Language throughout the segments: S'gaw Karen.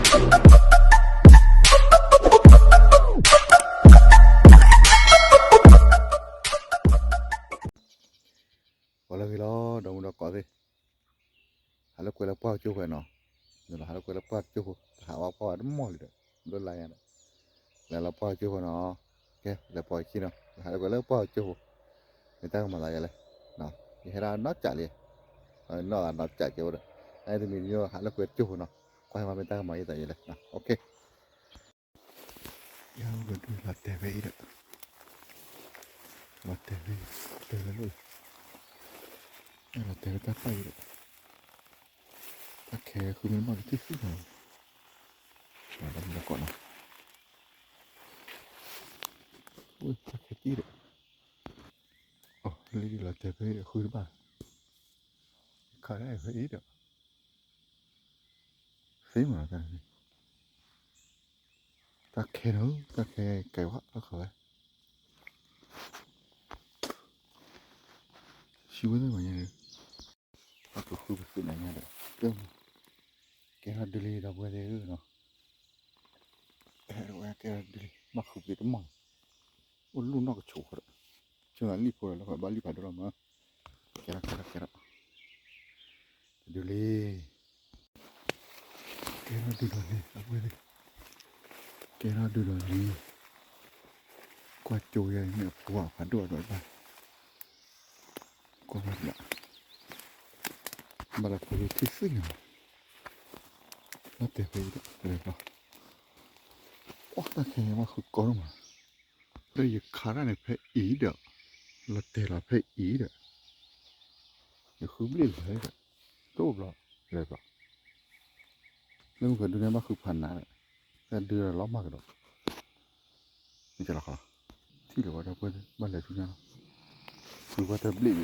ပှၤလၢဂ့ၤလီၤ ဒီမုၢ်ဒီကိးသ့ၣ်, ဟးလၢကွဲးလၢပှၢ်ကၠိဃဲနီၤ, ဟးလၢကွဲးလၢပှၢ်ကၠိဃိ, ဟးဝဲပှၢ်ဝဲတမီၢ်လံဒီး ဘျိလါညါဒီး, လဲၤလီၤပှၢ်ကၠိဃိနီၤ, ကဲ လဲၤပှၢ်ကၠိနီၤ, ဟးလၢကွဲးလၢပှၢ်ကၠိဃိ, မ့ၢ်တၢ်ကမၤသးယဲလဲၣ်, ယဟဲဒၣ်နီၢ်ကးလံ, နီၢ်နီၢ်ကးကဲဝဲဒီး, အတမံၤမံၤဟးလၢကွဲးကၠိဃိနီၤ, ကွၢ်ဟဲမၤမ့ၢ်တၢ်ကမၤယဲသးယဲလဲၣ်, အိၣ်ခ့ ယၤအိၣ်ကဒုလီၤတဲာ်ဖဲအံၤဒီး, လီၤတဲာ်ဖဲအံၤ, တဲာ်ဖဲလိၣ်, လီၤတဲာ်ဖဲတၢ်ပာ်အံၤဒီး, တၢ်ခဲဃုမ့ၢ်တဘၣ်ကထံၣ်သ့ၣ်ညါ, လီၤတၢ်မ့ၢ်တကိးနီၤ, တၢ်ခဲတံၢ်ဒီး, အလံလီၤတဲာ်ဖဲအံၤဒီးဃုတဘၣ်, ခးဒၣ်ဖဲအံၤဒီး, သ့မးတၢ်န့ၣ် တၢ်ခဲနီၤ တၢ်ခဲကဲဝဲလီၤခီဝဲ, ဆံဝဲသ့ၣ်မးညါန့ၣ်, ပကဃုပသ့ၣ်ညါညါဒီး, ကဲထီၣ်ဒုးလံဒီပုၢ်ဝဲၢ်သ့ၣ်ဧၢနီၤ, ဟဲဝဲကဲထီၣ်ဒုးလံ ဘၣ်ဃုပသ့ၣ်တမီၢ်, အိၣ်လူၢ်နီၢ်ကဆိးဃီဒီး, ဆိလံၣ်ဖိဒီးလၢဘၣ်လံၣ်ဖးဒိၣ်လီၤမး, ကဲထီၣ်ကဲထီၣ်ကဲထီၣ်, ဒုးလံ ကဲထီၣ်ဒုးဒီးလံ အဝဲသ့ၣ်, ကဲထီၣ်ဒုးဒီးလံ, ကွၢ်ကၠိယဲမ့ၢ်အပှၤဖးဒိၣ်အဒိးတဘၣ်, ကွၢ်ဘၣ်တဘၣ်, ဘၣ်လီၤဖိထံၣ်သ့ၣ်ညါ, လီၤတဲာ်ဖဲအံၤဒီး, အိၣ်တၢ်ခဲအံၤမ့ၢ်ဃုကီဒိၣ်မး, လၢယခးတၢ်န့ၣ်ဖဲအံၤဒီး, လီၤတဲာ်လီၤဖဲအံၤဒီး, ယဃုဘျ့ၣ်လၢၤဒီး, တအိၣ်ဘျီ, လဲၤဘျီ, လၢမုၢ်ကဒုန့ၣ်ဘၣ်ဃုဖးနးဒီး, တၢ်ဒုးဒီးလီၤမၢ်ကဒီး, မ့ၢ်ကလီၤခီလီၤ, ထံၣ်လၢၤဝဲဒီပုၢ်ဝဲၢ်သ့ၣ် ဘၣ်လဲၤဆူညါလီၤ, ဃုကွၢ်တၢ်ဘျ့ၣ်အံၤအ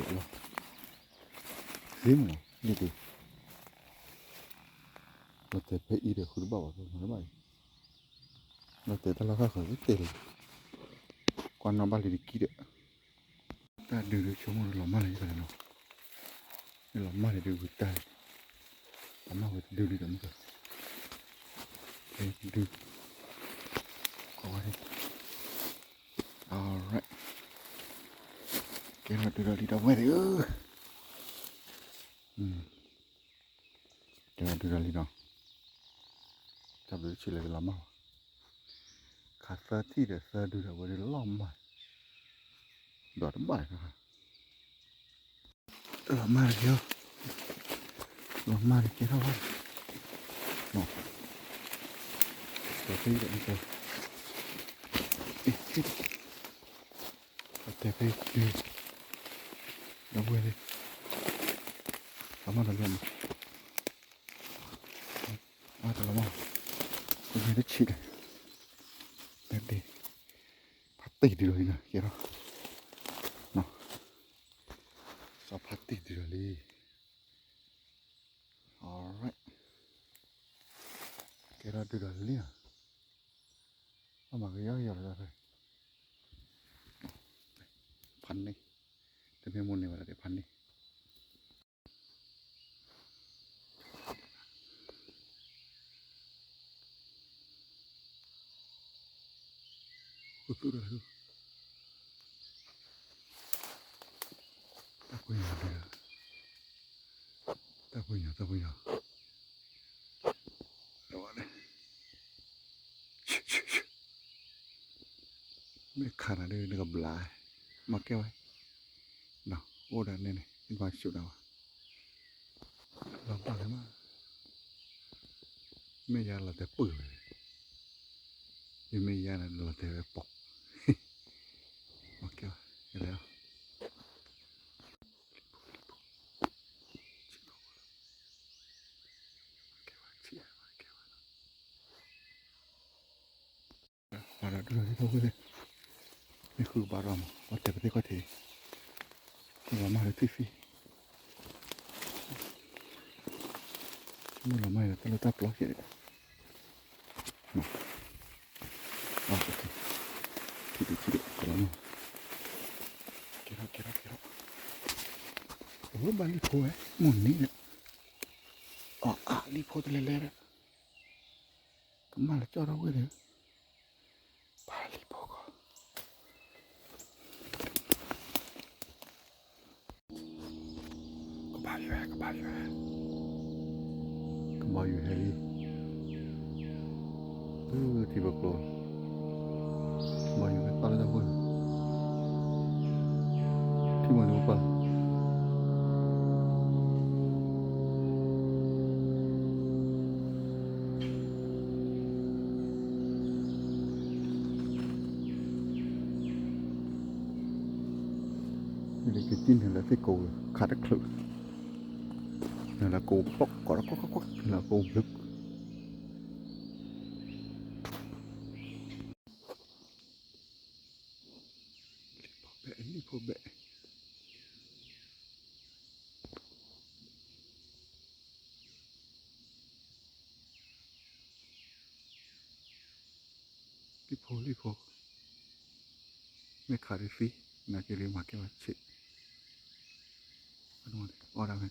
လီၢ်, သ့မးလီၤ ဘျ့ၣ်ဒုး, လီၤတဲာ်ဖဲအံၤဒီးဃုတဘၣ်ဘၣ် မၤတဘၣ်အံၤ, လီၤတဲာ်တၢ်လီၢ်ခၣ်ဃၢၤကတဲာ်လံ, ကွၢ်နီၣ်ဘၣ်လံတကံၢ်ဒီး, တၢ်ဒုးဒုးဆိကမိၣ်လီၤမၢ်လံယသးနီၤ, လီၤမၢ်လံဒုးဝံၤတၢ်, လီၤမၢ်ဝဲတဒုးလံဒီးမုၢ်က, ဒုး, ကိးဝဲ, alright, ကဲထီၣ်ဒုးဒီးလံဒီပုၢ်ဝဲၢ်သ့ၣ်ဧၢ, ကဲထီၣ်ဒုးဒီးလံနီၤ, တၢ်ဘျုးဆံးလဲၣ်ကလီၤမၢ်ဘၣ်, ခးသၢထံၣ်ဒီးသၢဒုးဒီးဝဲဒၣ်လီၤမၢ်, ဒီးတဘၣ်, လီၤမၢ်တက့ၢ်, လီၤမၢ်တက့ၢ်ထီၣ်ဘၣ်, ဒီးဖဲအံၤဒီး, တဲဖဲအံၤ, ဒီပုၢ်ဝဲၢ်သ့ၣ်, လီၤမၢ်ဒီးလံမး, အါတလီၤမၢ်, ပမ့ၢ်တဆံးလဲၣ်, တဒ့, ဖါတံၢ်ဒုးဒီးလံနီၤ, ကဲထီၣ်, စီၤဖါတံၢ်ဒုးဒီးလံ, alright, ကဲထီၣ်ဒုးဒီးလံနီၤ, ဘၣ်မၤကယီကယီလီၤဖဲ, ဖးန့ၢ်, တမ့ၢ်မိၢ်န့ၢ်ဝဲဒၣ်ဖးန့ၢ် တၢ်ပညိၣ်, တၢ်ပညိၣ်, တၢ်ပညိၣ်, မ့ၢ်ခးနၤဒ်နကဘျါ, မၤကဲဝဲ, အိၣ်ဒၣ်န့ၣ်န့ၣ် မၤဆူၣ်ဒၣ်ဝဲ, လီၤဘၣ်က့ၤမး, မ့ၢ်ယါလီၤတဲာ်ပုၢ်ဝဲ, ယမ့ၢ်ယါန့ၣ်လီၤတဲာ်ဝဲပိာ်, မၤကဲဝဲ, လဲၤလီၤ ပှၤဒီးဒုၣ်ဒီးလံထီၣ်ဝဲ, မ့ၢ်ဃုကဘၣ်ဒီးမး ပှၤတဲပသ့ၣ်ခီၣ်ထံး, လီၤမၢ်လၢထံၣ်သံ, မ့ၢ်လီၤမၢ်ဒီးတၢ်လၢတၢ်ပျီကဲး, ထံၣ်ဒံးထံၣ်ဒံး ကလီၤမၢ်, ကဲထီၣ်ကဲထီၣ်ကဲထီၣ်, အဝဲဘၣ်လံဖိဝဲ, မိၢ်န့ၣ်ဒီး, အလံဖိတလဲၤလဲၤဒီး, မၤလၢကၠီၣ်ထီၣ်ဝဲန့ၣ်, ပာ်လံဖိကီၢ်, ကဘၣ်ယွၤ ကဘၣ်ယွၤ, ကဘၣ်ယွၤဟဲလံ, ထံဖိကျိ, ကဘၣ်ယွၤဟဲပာ်လၢတၢ်ဖိန့ၣ်, ထံမီၢ်န့ၣ်ပာ်လီၤ ကက့ၤနုာ်လၢသ့ၣ်ကိးဝဲ ခးတချုး, နုာ်လၢကိးပီၣ် ကွၢ်ကွၢ်ကွၢ်ကွၢ် နုာ်လၢကိးဘျုး, လံၣ်ဖိဘဲၣ် လံၣ်ဖိဘဲၣ် လံၣ်ဖိ လံၣ်ဖိ, မ့ၢ်ခးဒ်သံ, နာ်က့လံ မၤကဲဘၣ်ဆ့း, အီၣ်ဒၣ်ဝဲ, လံၣ်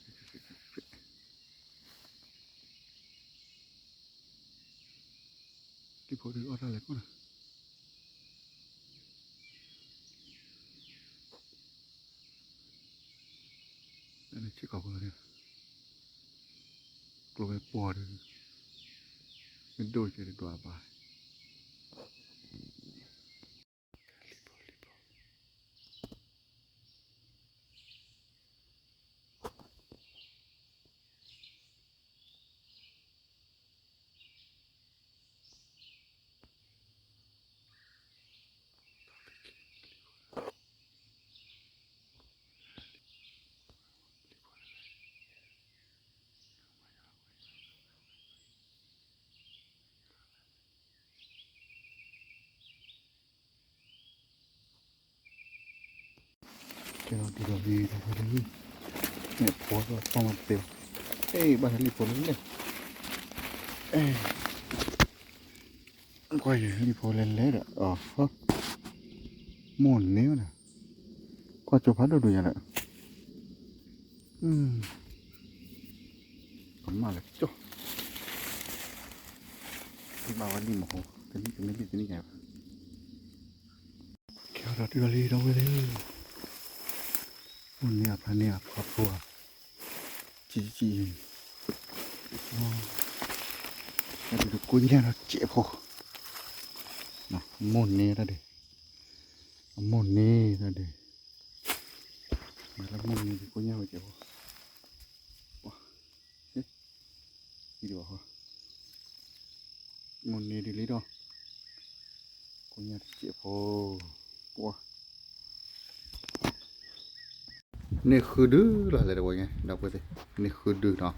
ဖိဒုးအီၣ်တၢ်လဲၤကိၣ်နီၤ, ဆ့ၣ်ကီးဖိလီၤ, ကျိဝဲပှီၤဒီး, မ့ၢ်ဒိၣ်ကဲဒွးဘၣ် ကဲဒီးဒ်ဒီးလံ, မ့ၢ်ဖိဒီးသီမးတသ့ဘၣ်, အဲ ဘၣ်ဟဲလံၣ်ဖိလဲၤလဲၣ်, ကွၢ်ယလံၣ်ဖိလဲၤလဲၣ်ဒီး, မိၢ်န့ၢ်ဝဲဒၣ်, ကွၢ်ကၠိဖးဒိၣ်ဒိၣ်ညါဒီး, ကမၣ်လၢကၠီၣ်, ဘၣ်ဝဲလံၣ်မးဃိ, တနံၣ်တနံၣ်လံၣ်တနံၣ်ညါဘၣ် ကဲဒီးတုၤလီၤလံဒီပုၢ်ဝဲၢ်သ့ၣ်ဧၢ, အိၣ်န့ၢ်အဖျါန့ၢ်အဖျါဖိဧါ, ကံကံ, တၢ်ဒုးကိညၢ်ဒီးစဲးဖိ, မိၢ်န့ၢ်တၢ်ဒုး, အမိၢ်န့ၢ်တၢ်ဒုး, မ့ၢ်လၢမိၢ်န့ၢ်ဒုးကိညၢ်ဝဲစဲးဖိ, အံၤဒံးဘၣ်ဃီ, မိၢ်န့ၢ်ဒုးလံဒီး, ကိညၢ်တစဲးဖိ, ပှၤ န့ၢ်ဃုဒုလီၤလဲၤတဝဲညါ ဒီပုၢ်ဝဲၢ်သ့ၣ်, န့ၢ်ဃုဒုနီၤ,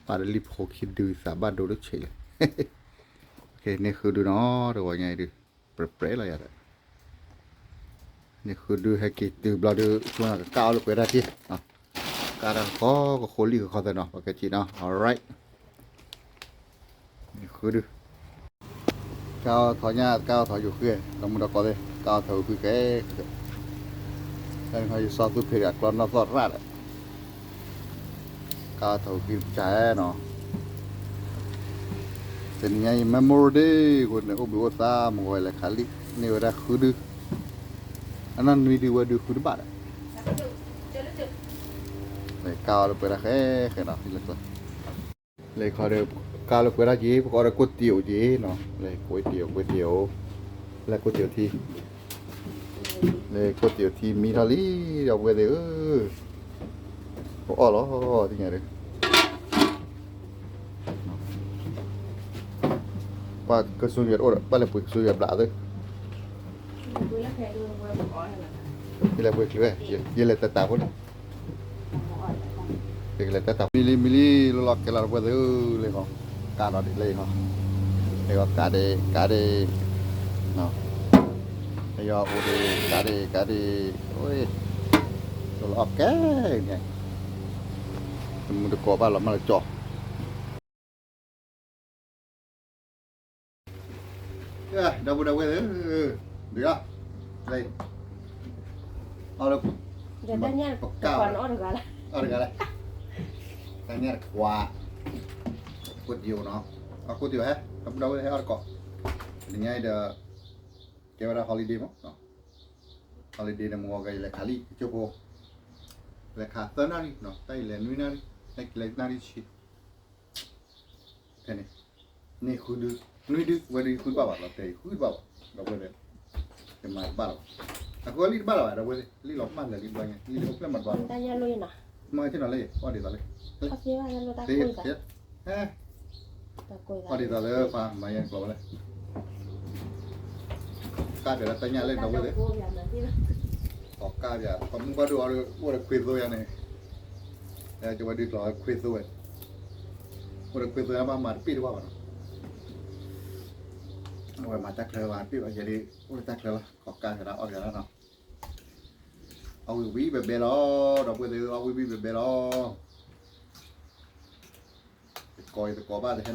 ပာ်ဒီးလံၣ်ဖိခံဒုသးဘၣ်ဒိတဆံးလဲၣ်, န့ၢ်ဃုဒုနီၤ တဝဲညါအံၤဒုး, ပြဲပြဲလီၤယၤဒီး န့ၢ်ဃုဒုဟဲက့ၤတုၤဘျီဒုး ဆိကမိၣ်ကကၢ်အီၤလၢပှဲၤတၢ်ထံၣ်, ကၢ်တၢ်ဃီကဃိလံၣ်ကဃီသၢနီၤ ပကစံးနီၤ alright, န့ၢ်ဃုဒု, ကၢ်အီၤထီၣ်ညၣ် ကၢ်အီၤထီၣ်ယိာ်ဃံ ဒီမုၢ်ဒီကိးသ့ၣ် ကၢ်အီၤထီၣ်ယိာ်ဃံကဲ, တၢ်န့ၣ်ခီယစီၤသူဖံးဒီးအကျီနီၢ်သီၣ်ရၣ်ဒီး ကၢ်အီၤထီၣ်ယိာ်ဃံတကစၢ်နီၤ, တနံၤညါအံၤ Memorial Day အဃိန့ၣ် အိၣ်ဘှံးအိၣ်သါ မုၢ်ဂီၤလဲၤခးလံာ် န့ၢ်ဝဲဒၣ်ဃုဒု, အနီၢ်နွံဒုဝဲဒုဃုတဘၣ်ဒီး, ကၢ်အီၤလၢပှဲၤဒၣ်ဃဲဃဲနီၤ လၢကျါ လဲၤခီဒီး ကၢ်လၢပှဲၤဒၣ်က့ၤ ပကအီၣ်ဒီးကိၣ်တံၢ်အိၣ်က့ၤနီၤ လဲၤကိၣ်တံၢ်အိၣ် ကိၣ်တံၢ်အိၣ်, လဲၤကိၣ်တံၢ်အိၣ်ထံ လဲၤကိၣ်တံၢ်အိၣ်ထံမံထီၣ်လံ ဒီပုၢ်ဝဲၢ်သ့ၣ်ဧၢ, ပအီၣ်လီၤသ့ၣ်ညါဒီး ပှၤကစူယွၤတအိၣ်ဒီး ပှၤလဲၤပှ့ၤကစူယွၤဘျးသ့ၣ်, ယလဲၤပှ့ၤချုးဝဲ ယလဲၤတၢ်တၢ်ဖိန့ၣ် ယကလဲၤတၢ်တၢ် မံလံ မံလံ လီၤလီၤကဲလီၤ ဒီပုၢ်ဝဲၢ်သ့ၣ်ဧၢ လၢဟီ ကါဒီးဒ်လဲၣ်ဟီ လၢဟီ ကါဒ့ ကါဒ့ လၢဟီအိၣ်ဒ့ ကါဒ့ ကါဒ့ အိၣ် လီၤလီၤကဲန့ၣ် တမုၢ်တကိးဘၣ်လီၤမၢ်လီၤကၠီ ဒီပုၢ်ဒီဝဲၢ်ဧၢ, ဒုး, လၢ, အီၣ်လၢ, ပကၢ်, အီၣ်တဂၤလၢ, တၢ်ညၣ်တခွါ, ကိၣ်တံၢ်အိၣ်နီၤ, အကိၣ်တံၢ်အိၣ်ဟဲ ဒီပုၢ်ဒီဝဲၢ်ဟဲအီၣ်တကိး, တနံၤညါအံၤဒီး ကဲဝဲဒၣ် holiday မး, holiday န့ၣ် မုၢ်ဂီၤဂၤ ယလဲၤခးလံ ကၠိဖိ, လဲၤခးသၢနၣ်ရံၣ်, တၢ်အံၤလဲၤနွံနၣ်ရံၣ်, တၢ်အံၤလဲၤနၣ်ရံၣ်ဆံ ဖဲန့ၣ်, န့ၢ်ဃုဒု, နွံဒု, ဝဲဒုယဃုတဘၣ်ဘၣ်လီၤ, တဲယဃုတဘၣ်ဘၣ်, ဒီပုၢ်ဝဲၢ်, ယမၤတဘၣ်လီၤဘၣ်, အဃိလံတဘၣ်လီၤဘၣ် ဒီပုၢ်ဝဲၢ်, လံလီၤမၢ်လၢာ်လံဘျီညါ, လံလၢအိၣ်ဖျဲၣ်မၤတဘၣ်လီၤ, မ့ၢ်က့ၤနီၤလၢ အီၣ်ဒ်သိးလၢ အီၣ်ဒ်သိးလၢပှၤမၤယဲၢ်ကျိၤဝဲလဲၣ်, ကၢ်ပၠးလၢတၢ်ညၣ်လၢ ဒီပုၢ်ဝဲၢ်, ကၢ်ပၠး ပှၤမုၣ်ပှၢ်ဒိၣ်အီၤဒီး အိၣ်ဒီးခွ့သိယါန့ၣ်, ကဝဲဒုးကျိၤခွ့သိဝဲ, အိၣ်ဒီးခွ့သိယါ ဘၣ်မၤတပ့ၢ်တဘၣ်ဘၣ်နီၤ, အဝဲမၤတၢ်ချၢဘၣ်တပ့ၢ်ဘၣ် ယဲဒၣ် အိၣ်ဒီးတၢ်ချၢလီၤ, ကီၢ်ကၢ်ကဒါအီၣ်ကဒါနီၤ, အီၣ်ဝံၤဝံၤဘဲဘဲလီၤ, ဒီပုၢ်ဝဲၢ်သ့ၣ်ဧၢ အီၣ်ဝံၤဝံၤဘဲဘဲလီၤ, တကိးအံၤတကိးဘၣ်တဟဲနီတဂၤလၢၤဘၣ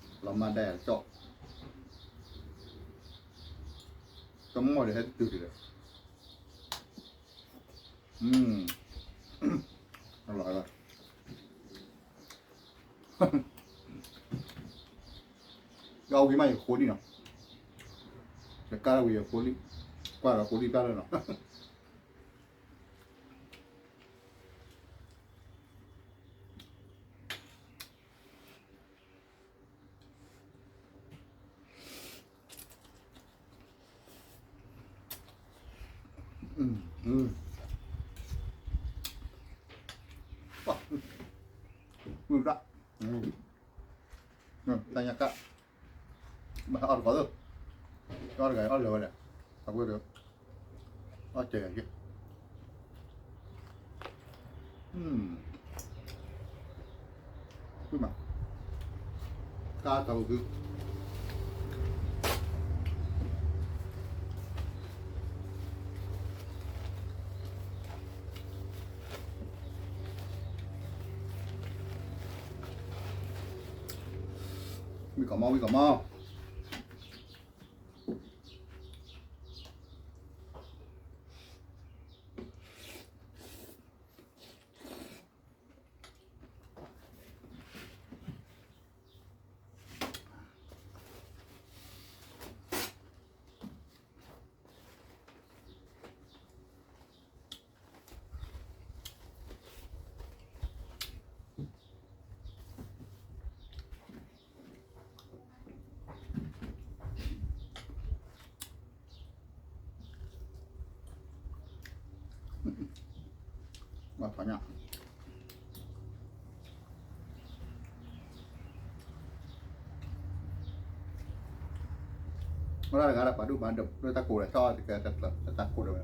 ်, လီၤမၢ်ဒၣ်ယၤတကၠီၣ်, တမီၢ်ဒီးဟဲတတုၤတဂၤ, အလီၤလီၤ ယအီၣ်ဝံၤမးယဃိလံနီၤ, ယကၢ်လၢဝံၤယဃိလံ, ကွၢ်ဒီးဃိလံတၢ်လၢနီၤ. ဝံၤဒၣ်, တၢ်ညါကၢ်, ဘၣ်ဟဲအီၣ်တကိးသၢ, အီၣ်တဂၤအီၣ်လၢာ်ဝဲဒၣ်, အဝဲဒီး, အီၣ်စဲးယၤက့ၤ မး, ကၢ်ထီၣ်ပူၤ, ဝံၣ်ကီးမး ဝံၣ်ကီးမး. ဘၣ်ထီၣ်ညၣ်, ဝဲဒၣ်တဂၤဒီး ပှၤဒိၣ်ပှၤဒိၣ်လၢတၢ်ကိးဒီး ဆီတကဲတၢ်ကိးဒီးဝဲ ဝံၤဒၣ် လ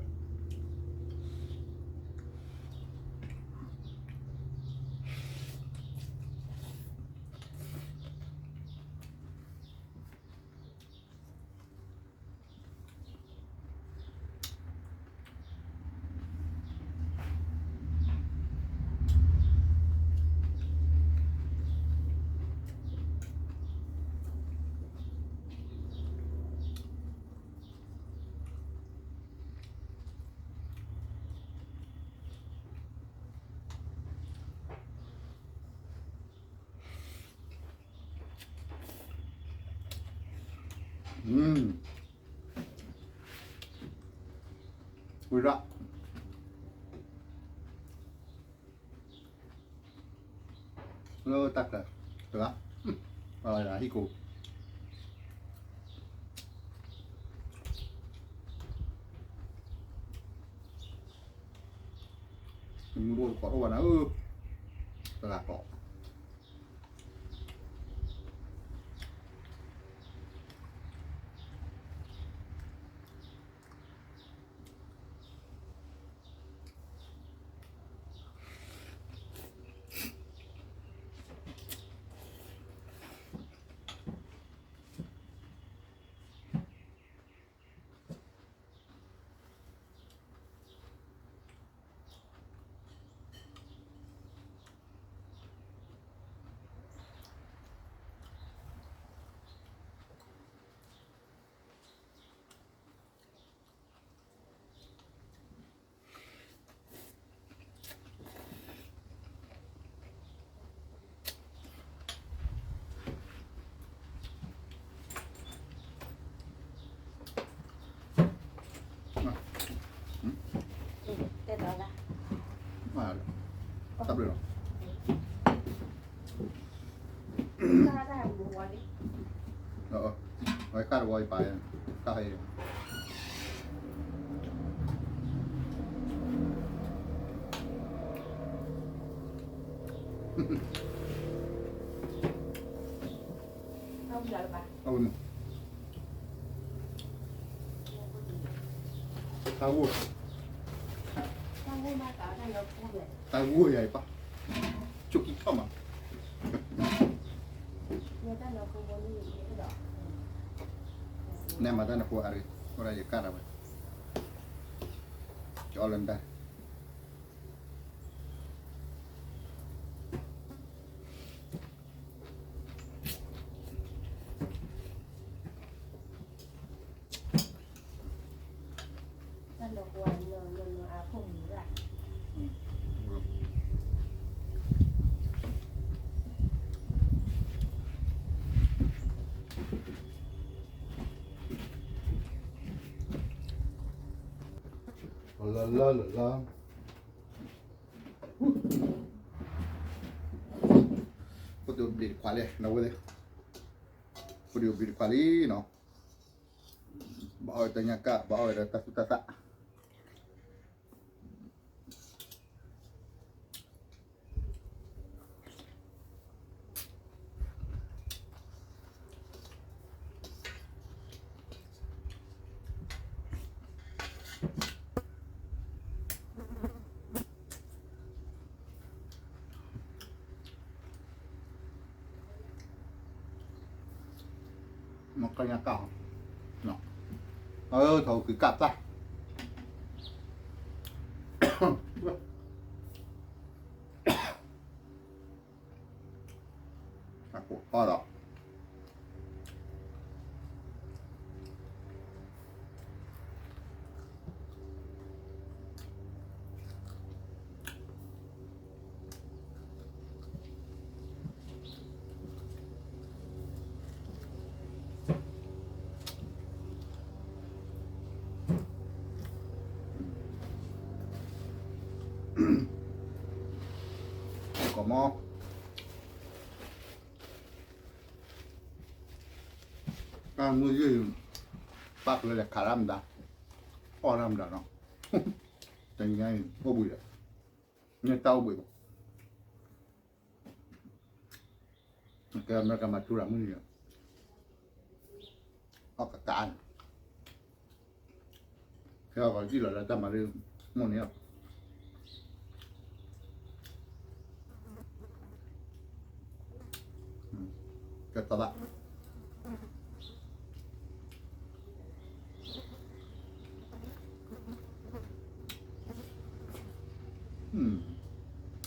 ၢတၢ်ချၢတဂၤ, ဟံၣ်ကိၣ်, မူဒိၣ်တကိးအိၣ်ဘၣ်နၤဧၢ, တဂၤကိး တၢ်ဘျုးလီၤ. အဝဲကၢ်တဝီအံၤပာ်, ကၢ်ဟဲ, အဝဲ တၢ်ဂိၢ်, တၢ်ဂိၢ်ယၤအံၤပၢ်, ဆိကံထီၣ်မး, နဲမၤတၢ်နဖိအါရ့, အိၣ်ဒၣ်ယကၢ်ဒၣ်ဝဲ, ယအီၣ်လၢနတၢ် လၢလၢလၢလၢ ဖိဒိၣ်ဘျံးတခွးလံ, ဖိဒိၣ်ဘျံးတခွးလံနီၤ, ဘၣ်အီၣ်ဝဲတၢ်ညၣ်ကၣ်, ဘၣ်အီၣ်ဝဲဒီးတၢ်သူၣ်တၢ်သၣ် မ့ၢ်ကညါကၣ်, အၢ ထီၣ်ဃုကၣ်တၢ်, အကိးထီၣ်ဒီး ကီၢ်မီၢ် တၢ်မုၢ်ယုၢ် ပာ်ကျၢၤလဲၤခးရၣ်မတၤ, အီၣ်ရၣ်မတၤနီၤ, တနံၤညါအံၤ အိၣ်ဘှံးဒီး, န့ၣ်တၢ်အိၣ်ဘှံးဘၣ်, ကဲ အမဲရကၤမၤထူရၤမုၢ်နံၤ, အီၣ်ကကးန့ၣ် ခဲအံၤကီး ယံာ်လီၤလၢတၢ်မၤရံ မိၢ်န့ၣ်လီၤ. ကဲသးဘၣ်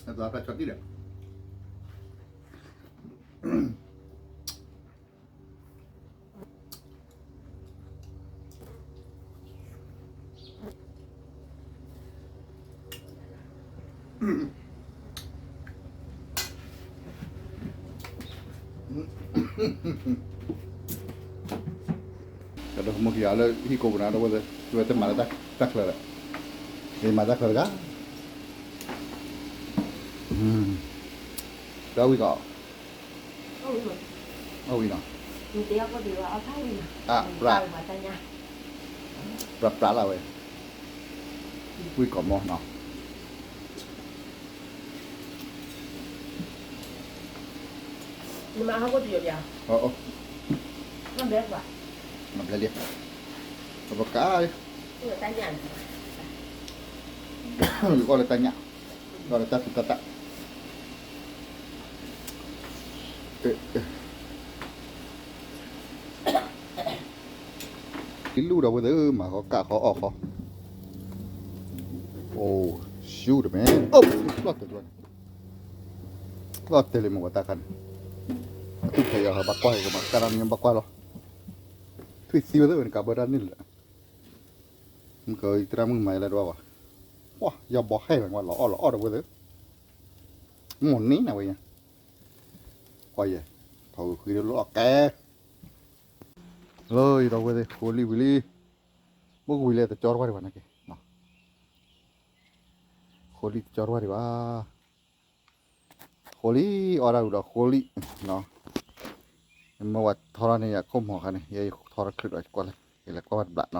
အသးဖျါဆီတံၢ်ဒီး ဒီးမိၢ်ခံဂၤလၢဟံၣ်ကိးပူၤန့ၣ် ဒီးဝဲ ဝဲတမၤလၢတၢ်ချၢဒီး မၤတၢ်ချၢတဂၤ ဒီးဝံၤကီး အဝံၤနီၤ ပြး ပြးလၢဝဲ ဝံၤကီးမီၢ်နီၤ နမၤဟီၣ်ခိၣ်တယိာ်ပျး နဘျဲလံ ပကါလံ ယအီၣ်လၢတၢ်ညၣ် ယအီၣ်လၢတၢ်သူတၢ်သၣ် လံလူၢ်ဒီးဝဲသ့ၣ် မၤဃီကၣ်ဃီအီၣ်ဃီ အိၣ် ရှူၣ်တမ့ၢ် အိၣ် လီၤတဲာ်လီၤ လီၤတဲာ်လံမ့ၢ်ဝဲတၢ်ခါန့ၣ် အသူၣ်ဖဲးယၤဘၣ်ကွၢ် ကမၤကၣ်တၢ်နဘၣ်ကွၢ်လီၤ ထွံၣ်သံဝဲသ့ၣ်ဝဲနကးဘၢတၢ်န့ၣ်လၢ မ့ၢ်ကသရၣ်မုၣ်မၤယလဲၣ်တဘၣ်ဘၣ် ပှၢ် ယီၤဘီဟဲလီၤ လီၤအီၣ်လီၤအီၣ်ဒီးဝဲသ့ၣ် မိၢ်န့ၣ်နၤဝဲညါ ကွၢ်ယဲ ထီၣ်ဂုာ်ဃံလီၤကဲ လၢယဒီးဝဲသ့ၣ် ဃိလံဝံၤလံ ဘိကဝံၤလၢတကၠီတဝၢ်ဒံးဘၣ်နက့ ဃိလံတကၠီတဝၢ်ဒံးဘၣ် ဃိလံ, အီၣ်ဒၣ်ဝံၤဒီးဃိလံနီၤ. မ့ၢ်ဝဲထီထီၣ်န့ၣ် ယခိၣ်မီၤခါန့ၣ် ယဲယထီထီၣ်ချုးဒီးကွၢ်လဲၣ်, ယလဲၤကွၢ်ဘၣ်တဘျးနီၤ.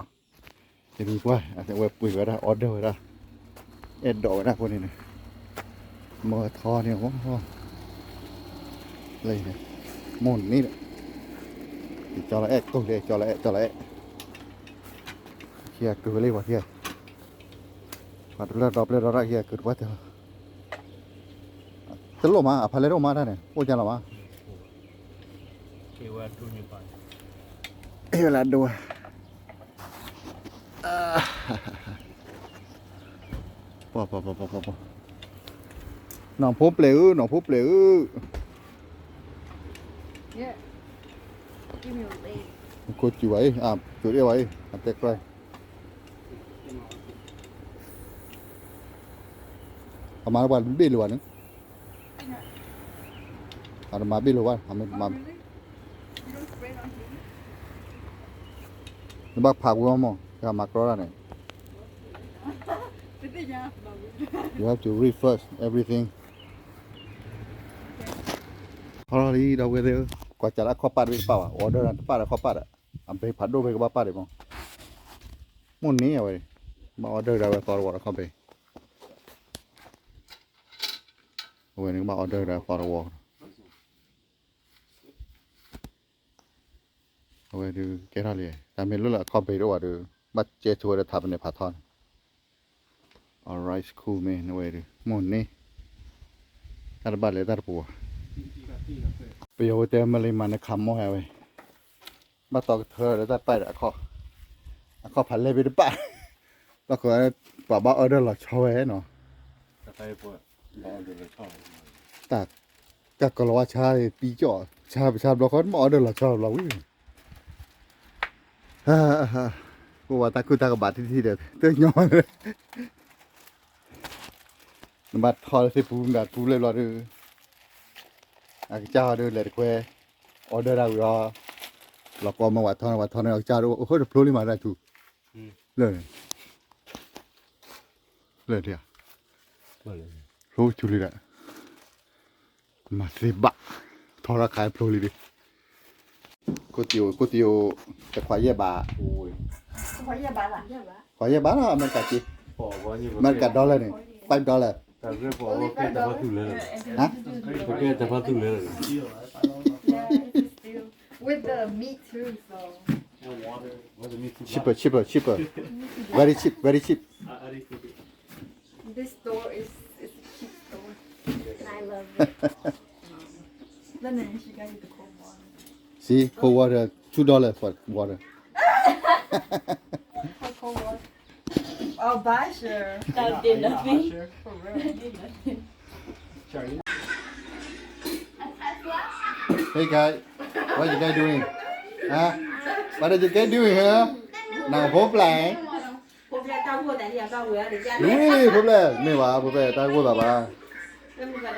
ယမံၤပှၢ် အဝဲပှ့ၤဝဲဒၣ် order ဝဲဒၣ်, အဲၣ်ဒိးဝဲဒၣ်ဖိန့ၣ်န့ၣ်, မ့ၢ်ထီန့ၣ်မ့ၢ်, လၢ, မိၢ်န့ၣ်ဒီး, ယကၠီလီၤအဲၣ်တိၢ်လံ ကၠီလီၤအဲၣ် ကၠီလီၤအဲၣ်, ခံဂၤကုၤဝဲလံပှၤခံဂၤ, ပှၤတဖျၢၣ်ဒီဖျၢၣ်ဒီတၢ်ခံဂၤကုၤတပှၢ်တၢၢ်လီၤ. တလိၣ်မး အဖါလဲၢ်တအိၣ်မးတၢ်န့ၣ် အိၣ်ကလီၤမး, ဟ့ၣ်ဝဲဒိဝဲ, ပှၤ, နီၢ်ဖိပျဲၤဧၢ နီၢ်ဖိပျဲၤဧၢ, ခိၣ်စူၤဝဲအံၤ အစူၤအဲၣ်ဝဲအံၤ အတဲကြၢး, အမၤလၢပှၤဘ့ၣ်လိာ်ဘၣ်န့ၣ်, အတမၤဘ့ၣ်လိာ်ဘၣ်, နဘၣ်ဖးကွံာ်အီၤမး ကမၤကြီတၢ်န့ၣ်, you have to read first everything. ဟီလီၤလံ ဒီပုၢ်ဝဲၢ်သ့ၣ်ဧၢ, ကွၢ်စးလၢအခီၣ်ပၢ်တဘ့ၣ်တပၢ်ဘၣ်, order တပၢ်ဒီးခီၣ်ပၢ်ဒီး, အဘဲဖးဒိၣ်ဖဲကဘၣ်ပၢ်ဒံးမး, မိၢ်န့ၢ်အဝဲ, ဘၣ် order ဒၣ်ဝဲသီတဝီဒီးခီၣ်ဘဲ, အဝဲန့ၣ် ကဘၣ် order ဒၣ်ဝဲသီတဝီ အဝဲဒုးကဲထီၣ်လံ, တၢ်မ့ၢ်လၢလၢအခီၣ်ဘဲတအိၣ်ဘၣ်ဒီး, ဘၣ်ကဲဆိဝဲဒီးထးပနဲဖးထီန့ၣ်, alright cool man အဝဲဒုး မိၢ်န့ၢ်, တၢ်တဘၣ်လဲၤတၢ်တပူၤဘၣ်, ပယီၤဝဲတဲ မလ့ၤမၤနခးမီၢ်ဟဲဝဲ, ဘၣ်တီကထၢလၢတၢ်ပာ်ဒီး, အခီၣ်ဖးလဲၢ်ဘ့ၣ်တပၢ်, ဘၣ်ဃး, ပှၤဘၣ် order လီၤဆီဝဲနီၤ, တၢ်, ကၢ်ကလီၤဝါဆါ ပံကၠီၣ်, ဆါပဆါဘျီဃီ မ့ၢ် order လီၤဆီဘျီဝံၤ, ကိၣ်ဝဲတၢ်ခုၣ်တၢ်ကဘၣ်ထံထံဒီး တညီလၢ, နဘၣ်ထီၣ်လၢသ့ၣ်ပူၤ မတၤပူၤလဲၣ်ဘျီဒီး, အကစၢ်ဟီဒီးလဲၤတခွဲ, order ဒၣ်ဝံၤအီၤ, လီၤကီမ့ၢ်ဝဲထီန့ၣ် ဝဲထီန့ၣ် အကစၢ်ဒီး အိၣ်ဃိတဖျိလံမးတၢ်ထူ, လၢ, လၢဒ်ဧါ, ဖျိထူလံဒီး, မၤသ့ဘၣ်, ထီထီၣ်ခါဖျိလံဒ်, ကိၣ်တံၢ်အိၣ် ကိၣ်တံၢ်အိၣ်, တခွးယဲၢ်ဘး, ခွးယဲၢ်ဘးလီၤ အမဲရကၤက့, အမဲရကၤ dollar န့ၣ်, five dollar, ဟါ, ပကဲတဖၣ်သူၣ်လဲလၢ, With the meat too, so. Cheaper, cheaper, cheaper. Very cheap, very cheap. This store is, is a cheap store. I love it. Then she got you the cold water. See, cold water, two dollar for water. For cold water. I'll buy sure. That did nothing. For real. That did nothing. Hey guys, what you guys doing? Huh? What are you guys doing here? Now, ဖိပျဲၢ်, ဖိပျဲၢ်, မ့ၢ်ဘၣ် ဖိပျဲၢ် တၢ်ဂိၢ်သးဘၣ်. တၢ်ဘၣ်လၢ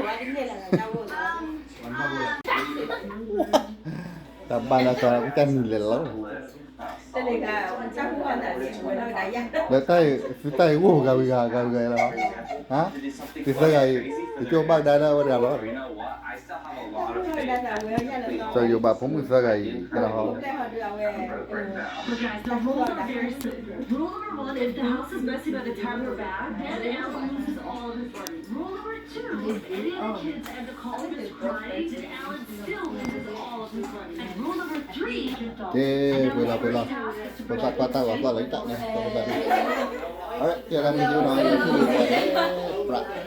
ကီး တၢ်နံၤလဲၤလီၤ. လၢတၢ်အံၤ သုတၢ်အံၤအိၣ်ဂၤဝံၤဂၤ ဂၤဝံၤဂၤလီၤ. ဟါ, သုသၢဂၤအံၤ သုကၠိဘၣ်ကဒါလၢအဝဲတဂၤလီၤ. ဟါ, စီၤယိၤဘးဖိမုၣ်သၢဂၤအံၤ ကလီၤဟီ. Look, guys, the rules are very simple. Rule number one, if the house is messy by the time we're back, then Anthony loses all of his money. Rule number two, if any of the kids end up calling us crying, then Alex still loses all of his money. And rule number three, ကဲ, ပှဲၤလီၤ ပှဲၤလီၤ, ပသးကွၢ်တၢ်ဂီၤသီၣ်လီၤ ယတၢ်န့ၣ် ပသးဒ်, all right, ကဲဒၣ်မ့ၢ်ယိနီၤ ယထံၣ်လံ ပြး